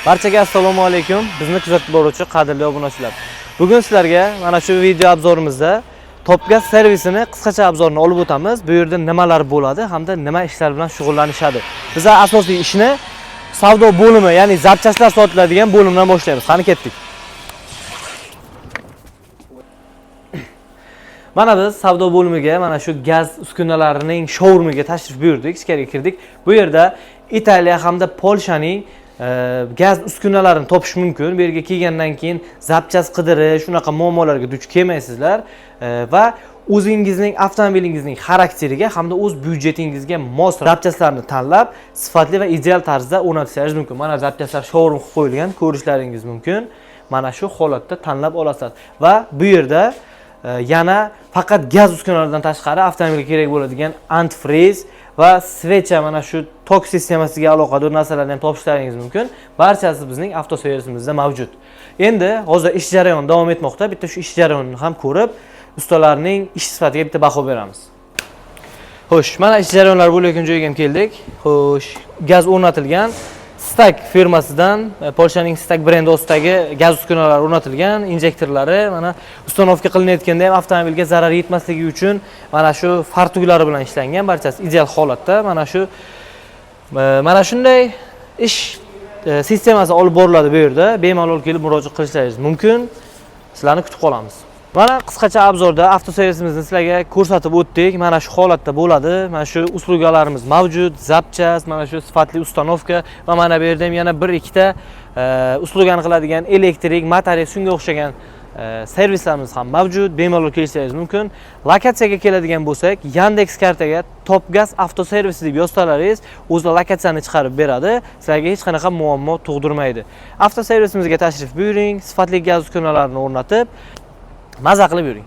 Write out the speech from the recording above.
Barchaga assalomu alaykum. Bizni kuzatib boruvchi qadrli obunachilar. Bugun sizlarga mana shu video обзор imizda Topgaz servisini qisqacha обзор ini olib o'tamiz. Bu yerda nimalar bo'ladi hamda nima ishlar bilan shug'ullanishadi. Biz asosiy ishni savdo bo'limi, ya'ni запчасть lar sotiladigan bo'limdan boshlaymiz. Qani, ketdik. Mana biz savdo bo'limiga, mana shu gaz uskunalarining showroomiga tashrif buyurdik, ichkariga kirdik. Bu yerda Italiya hamda Polshaning gaz uskunalarini topish mumkin. Bu yerga kelgandan keyin запчасть qidirish, shunaqa muammolarga duch kelmaysizlar va o'zingizning avtomobilingizning xarakteriga hamda o'z byudjetingizga mos запчасть larni tanlab, sifatli va ideal tarzda o'rnatishingiz mumkin. Mana запчасть lar showroom qilib qo'yilgan, ko'rishlaringiz mumkin. Mana shu holatda tanlab olasiz va bu yerda yana faqat gaz uskunalaridan tashqari avtomobilga kerak bo'ladigan antifriz va свеча, mana shu tok sistemasiga aloqador narsalarni ham topishlaringiz mumkin. Barchasi bizning avtoservisimizda mavjud. Endi hozir ish jarayoni davom etmoqda. Bitta shu ish jarayonini ham ko'rib, ustalarning ish sifatiga bitta baho beramiz. Xo'sh, mana ish jarayonlari bo'layotgan joyga ham keldik. Xo'sh, gaz o'rnatilgan. Stak firmasidan, Polshaning Stak brendi ostidagi gaz uskunalari o'rnatilgan, injektorlari mana установка qilinayotganda ham avtomobilga zarar yetmasligi uchun mana shu fartuklari bilan ishlangan, barchasi ideal holatda. Mana shunday ish sistemasi olib boriladi bu yerda. Bemalol kelib murojaat qilishlaringiz mumkin. Sizlarni kutib qolamiz. Mana qisqacha обзор da avtoservisimizni sizlarga ko'rsatib o'tdik. Mana shu holatda bo'ladi. Mana shu услуга larimiz mavjud, запчасть, mana shu sifatli установка va mana bu yerda ham yana bir ikkita услуга ni qiladigan elektrik, motorik, shunga o'xshagan servislarimiz ham mavjud. Bemalol kelishingiz mumkin. Lokatsiyaga keladigan bo'lsak, Yandex kartaga Topgaz avtoservisi deb yozsalaringiz, o'zi lokatsiyani chiqarib beradi. Sizlarga hech qanaqa muammo tug'dirmaydi. Avtoservisimizga tashrif buyuring, sifatli gaz uskunalarini o'rnatib, maza qilib yuring.